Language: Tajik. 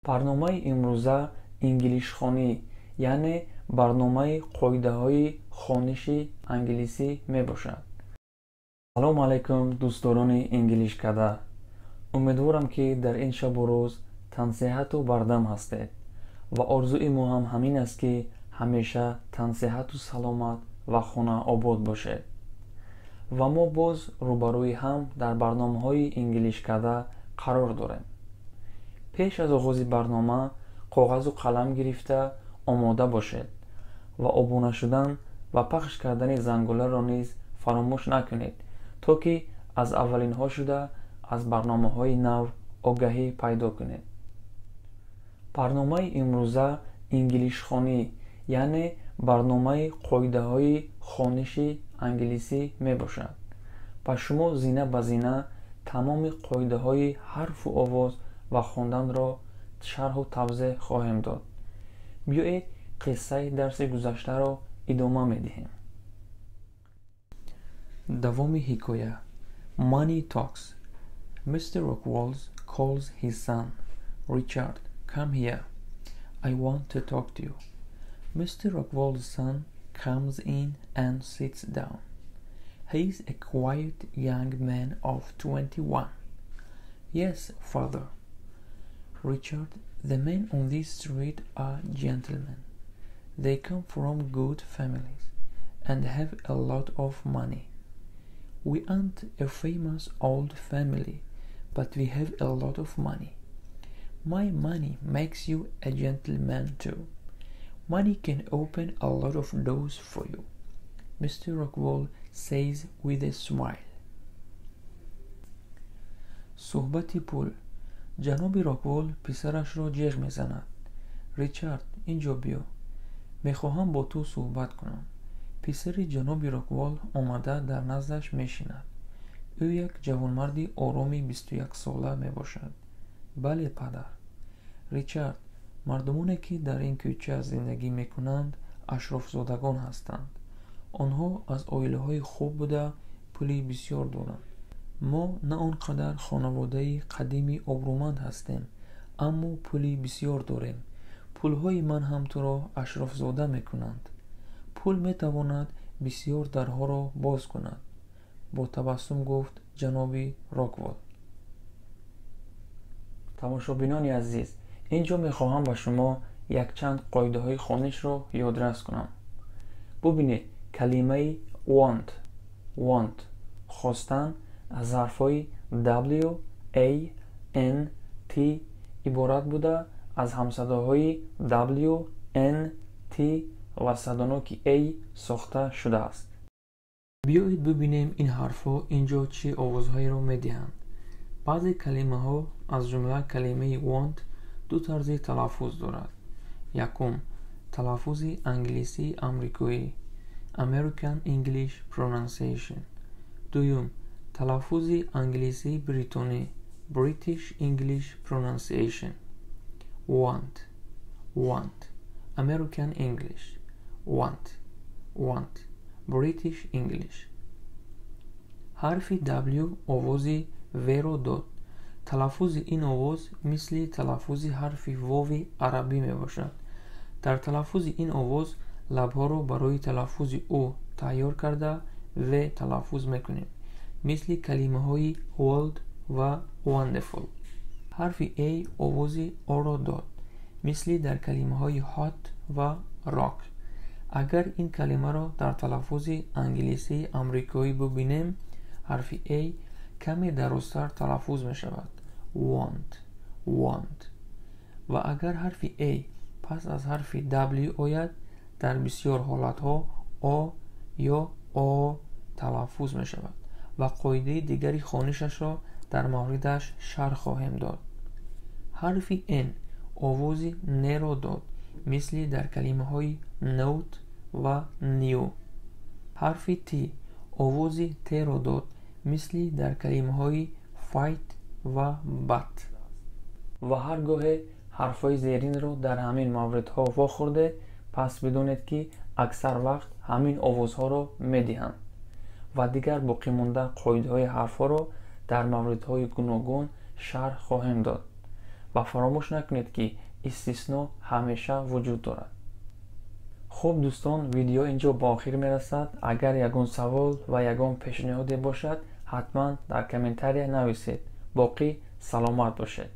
Барномаи имрӯза инглишхонӣ, яъне барномаи қоидаҳои хониши англисӣ мебошад. Салому алайкум, дӯстдорони инглишкада. Умедворам, ки дар ин шабу рӯз тансиҳату бардам ҳастед ва орзуи мо ҳам ҳамин аст, ки ҳамеша тансиҳату саломат ва хона обод бошед. Ва мо боз рӯбарӯи ҳам дар барномаҳои инглишкада қарор дорем. Пеш аз оғози барнома коғазу қалам гирифта омода бошед ва обуна шудан ва пахш кардани зангуларо низ фаромӯш накунед, то ки аз аввалинҳо шуда аз барномаҳои нав огаҳӣ пайдо кунед. Барномаи имрӯза инглишхонӣ, яъне барномаи қоидаҳои хониши англисӣ мебошад. Ба шумо зина ба зина тамоми қоидаҳои ҳарфу овоз ва хонданро шарҳу тавзеҳ хоҳем дод. Биёед, қиссаи дарси гузаштаро идома медиҳем. Давоми ҳикоя. Money Talks. Mr. Rockwalls calls his son. "Richard, come here. I want to talk to you." Mr. Rockwall's son comes in and sits down. He's a quiet young man of 21. "Yes, father." "Richard, the men on this street are gentlemen. They come from good families and have a lot of money. We aren't a famous old family, but we have a lot of money. My money makes you a gentleman too. Money can open a lot of doors for you," Mr. Rockwall says with a smile. Суҳбати пул. Ҷаноби Роквол писарашро ҷеғ мезанад. Ричард, инҷо биё, мехоҳам бо ту суҳбат кунам. Писари ҷаноби Роквол омада дар наздаш мешинад. Ӯ як ҷавонмарди ороми 21-сола мебошад. Бале, падар. Ричард, мардумоне, ки дар ин кӯча зиндагӣ мекунанд, ашрофзодагон ҳастанд. Онҳо аз оилаҳои хуб буда, пули бисёр доранд. Мо на он қадар хонаводаи қадими обрӯманд ҳастем, аммо пули бисёр дорем. Пулҳои ман ҳам туро ашрофзода мекунанд. Пул метавонад бисёр дарҳоро боз кунад, бо табассум гуфт ҷаноби Роквол. Тамошобинони азиз, ин ҷо мехоҳам ба шумо якчанд қоидаҳои хонишро ёдрас кунам. Бубинед, калимаи want, want, хостан, аз ҳарфҳои W, A, N, T иборат буда, аз ҳамсадоҳои W, N, T ва садоноки A сохта шудааст. Биёед бибинем, ин ҳарфҳо ин ҷо чӣ овозҳоеро медиҳанд. Баъзе калимаҳо, аз ҷумла калимаи want, ду тарзи талаффуз дорад. Якум, талаффузи англисии амрикоӣ, American English pronunciation. Дуюм, талаффузи англисии бритонӣ, British English pronunciation. Want, want, American English. Want, want, British English. Ҳарфи W овози в-ро дод. Талаффузи ин овоз мисли талаффузи ҳарфи вови арабӣ мебошад. Дар талаффузи ин овоз лабҳоро барои талаффузи ӯ тайёр карда, в талаффуз мекунем, мисли калимаҳои world ва wonderful. Ҳарфи A овози о-ро дод, мисли дар калимаҳои hot ва rock. Агар ин калимаро дар талаффузи англисии амрикоӣ бубинем, ҳарфи A каме дарозтар талаффуз мешавад: want, want. Ва агар ҳарфи A пас аз ҳарфи W ояд, дар бисёр ҳолатҳо о ё о талаффуз мешавад ва қоидаи дигари хонишашро дар мавридаш шарҳ хоҳем дод. Ҳарфи N овози н-ро дод, мисли дар калимаҳои note ва new. Ҳарфи T овози т-ро дод, мисли дар калимаҳои fight ва but. Ва ҳар гоҳе ҳарфҳои зеринро дар ҳамин мавридҳо вохӯрдед, пас бидонед, ки аксар вақт ҳамин овозҳоро медиҳанд ва дигар боқимонда қоидаҳои ҳарфҳоро дар мавридҳои гуногун шарҳ хоҳем дод. Ва фаромӯш накунед, ки истисно ҳамеша вуҷуд дорад. Хуб, дӯстон, видео инҷо ба охир мерасад. Агар ягон савол ва ягон пешниҳоде бошад, ҳатман дар комментария нависед. Боқӣ саломат бошед.